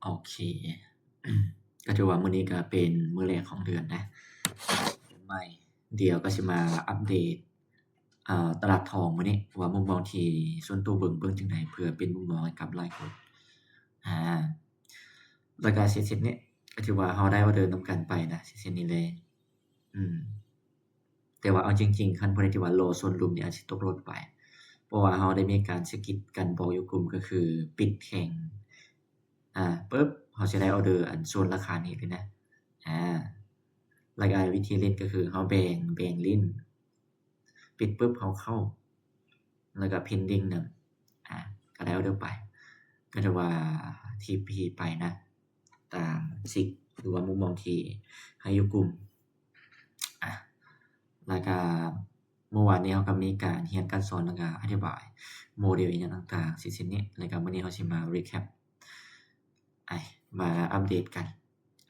ໂອເຄ ກໍຖືວ່າມື້ນີ້ກໍເປັນມື້ແລກຂອງເດືອນນະ ເດືອນໃໝ່. ດຽວກໍຊິມາອັບເດດ ອາ ຕະຫຼາດທອງມື້ນີ້ ວ່າມຸມມອງທີ່ສ່ວນຕົວເບິ່ງ ເບິ່ງຈັ່ງໃດ ເພື່ອເປັນມຸມມອງໃຫ້ກັບຫຼາຍຄົນ. ອາ ແລ້ວກໍເຊັດໆນີ້ ກໍຖືວ່າເຮົາໄດ້ອໍເດີນຳກັນໄປນະ ເຊັດໆນີ້ເລີຍ. ອືມ ແຕ່ວ່າເອົາຈິງໆ ຄັນຜູ້ໃດທີ່ວ່າລໍໂຊນລຸ່ມນີ້ ອາດຊິຕົກຫຼອດໄປ ເພາະວ່າເຮົາໄດ້ມີການສະກິດກັນບອກຢູ່ກຸ່ມ ກໍຄືປິດແທ່ງ ອາ ປຶບ ເຮົາຊິໄດ້ອໍເດີອັນໂຊນລາຄານີ້ເລີຍນະ. ອາ ແລ້ວກໍວິທີຫຼິ້ນກໍຄືເຮົາແບ່ງ ແບ່ງຫຼິ້ນ ປິດປຶບ ເຮົາເຂົ້າ ແລ້ວກໍເພນດິງນຳ ອາ ກໍໄດ້ອໍເດີໄປ. ກໍຖືວ່າທີພີໄປນະ ຕາມຊິກ ຫຼືວ່າມຸມມອງທີ່ໃຫ້ຢູ່ກຸ່ມ. ອາ ແລ້ວກະມື້ວານນີ້ເຮົາກະມີການຮຽນການສອນ ແລ້ວກະອະທິບາຍໂມເດວອີ່ຫຍັງຕ່າງໆ ເຊັ່ນນີ້. ແລ້ວກະມື້ນີ້ເຮົາຊິມາຣີແຄບ ອາ ມາອັບເດດກັນ.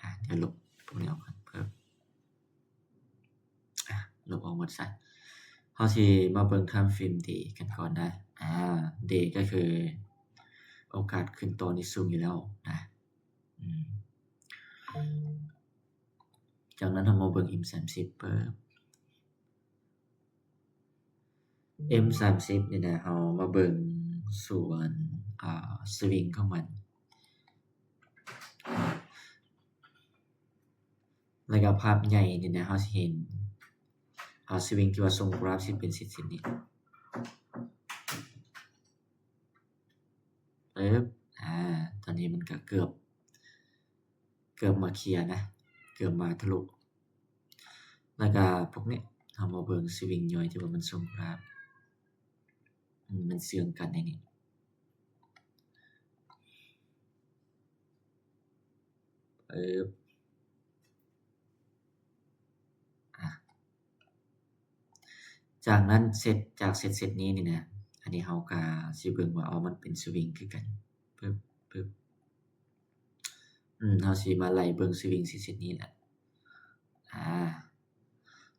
ອາ ດຽວລົບພວກນີ້ອອກກ່ອນ ເພີ່ມ ອາ ລົບອອກໝົດຊະ. ເຮົາຊິມາເບິ່ງທາມເຟຣມເດກັນກ່ອນນະ. ອາ ເດກໍຄືໂອກາດຂຶ້ນຕໍ່ນີ້ສູງຢູ່ແລ້ວນະ. ອືມ ຈາກນັ້ນເຮົາມາເບິ່ງເອັມສາມສິບ ເປີບ ເອັມສາມສິບນີ້ນະ ເຮົາມາເບິ່ງສ່ວນ ອາ ສະວິງຂອງມັນ. ແລ້ວກໍພາບໃຫຍ່ນີ້ນະ ເຮົາຊິເຫັນ ອາ ສະວິງທີ່ວ່າຊົງກຣາຟຊິເປັນເສັ້ນໆນີ້. ປຶບ ອາ ຕອນນີ້ມັນກໍເກືອບ ເກືອບມາເຄຍນະ ເກືອບມາທະລຸ. ແລ້ວກໍພວກນີ້ ເຮົາມາເບິ່ງສະວິງຍ່ອຍທີ່ວ່າມັນຊົງກຣາຟ ອືມ ມັນເຊື່ອງກັນໃນນີ້ ປຶບ ອາ ຈາກນັ້ນເຊັດ ຈາກເຊັດ ເຊັດນີ້ນີ້ນະ ອັນນີ້ເຮົາກະຊິເບິ່ງວ່າ ເອົາ ມັນເປັນສະວິງຄືກັນ ປຶບ ປຶບ ອືມ ເຮົາຊິມາໄລ່ເບິ່ງສະວິງເຊັດ ເຊັດນີ້ແຫຼະ. ອາ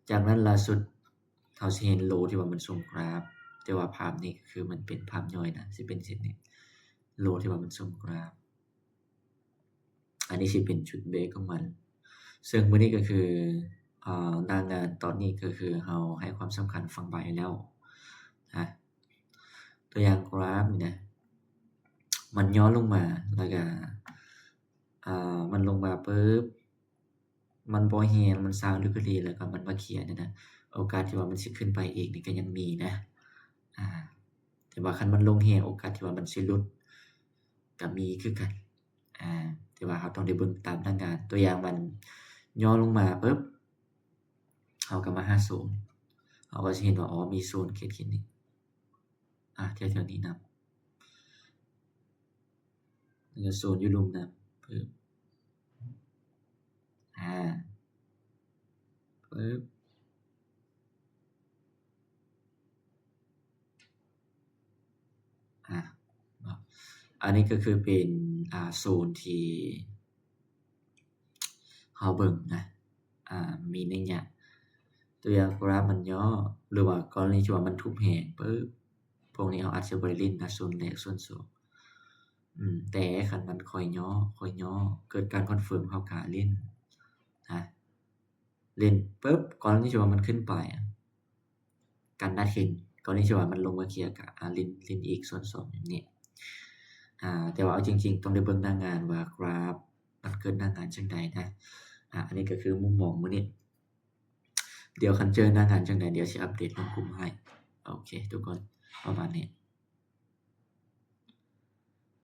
ຈາກນັ້ນລ່າສຸດ ເຮົາຊິເຫັນໂລທີ່ວ່າມັນຊົງກຣາຟ ແຕ່ວ່າພາບນີ້ກໍຄືມັນເປັນພາບຍ່ອຍນະ ຊິເປັນເຊັ່ນນີ້ ໂລທີ່ວ່າມັນຊົງກຣາຟ. ອັນນີ້ຊິເປັນຈຸດເບຣກຂອງມັນ ເຊິ່ງມື້ນີ້ກໍຄື ອາ ໜ້າງານຕອນນີ້ກໍຄືເຮົາໃຫ້ຄວາມສຳຄັນຝັ່ງບາຍແລ້ວນະ. ຕົວຢ່າງກຣາຟນີ້ນະ ມັນຫຍໍ້ລົງມາ ແລ້ວກະ ອາ ມັນລົງມາປຶບ ມັນບໍ່ແຮງ ມັນຊາວລິກກະລີ ແລ້ວກໍມັນມາເຄຍນີ້ນະ ໂອກາດທີ່ວ່າມັນຊິຂຶ້ນໄປອີກນີ້ກໍຍັງມີນະ. ອາ ແຕ່ວ່າຄັນມັນລົງແຮງ ໂອກາດທີ່ວ່າມັນຊິຫຼຸດກໍມີຄືກັນ. ອາ ແຕ່ວ່າເຮົາຕ້ອງໄດ້ເບິ່ງຕາມໜ້າງານ. ຕົວຢ່າງມັນຫຍໍ້ລົງມາປຶບ ເຮົາກໍມາຫາໂຊນ ເຮົາກໍຊິເຫັນວ່າ ອໍ ມີໂຊນເຂດໆນີ້ ອາ ແຖວໆນີ້ນຳ ແລ້ວກໍໂຊນຢູ່ລຸ່ມນຳ ປຶບ ອາ ປຶບ ອາ ເນາະ ອັນນີ້ກໍຄືເປັນ ອາ ໂຊນທີ່ ເຮົາເບິ່ງນະ ອາ ມີໄນຍະ ຕົວຢ່າງກຣາຟມັນຫຍໍ້ ຫຼືວ່າກໍລະນີທີ່ວ່າມັນທຸບແຮງປຶບ ພວກນີ້ເຮົາອາດຈະບໍ່ໄດ້ຫຼິ້ນນະ ໂຊນແລກ ໂຊນສອງ ອືມ ແຕ່ຄັນມັນຄ່ອຍຫຍໍ້ ຄ່ອຍຫຍໍ້ ເກີດການຄອນເຟີມ ເຮົາກະຫຼິ້ນນະ ຫຼິ້ນປຶບ ກໍລະນີທີ່ວ່າມັນຂຶ້ນໄປ ການດັດຂຶ້ນ ກໍລະນີທີ່ວ່າມັນລົງມາເຄຍກະ ອາ ຫຼິ້ນ ຫຼິ້ນອີກສ່ວນສອງແບບນີ້ ອາ ແຕ່ວ່າເອົາຈິງໆ ຕ້ອງໄດ້ເບິ່ງໜ້າງານວ່າກຣາຟມັນເກີດໜ້າງານຈັ່ງໃດນະ. ອາ ອັນນີ້ກໍຄືມຸມມອງມື້ນີ້ ດຽວຄັນເຈີໜ້າງານຈັ່ງໃດ ດຽວຊິອັບເດດລົງກຸ່ມໃຫ້. ໂອເຄ ທຸກຄົນ ປະມານນີ້.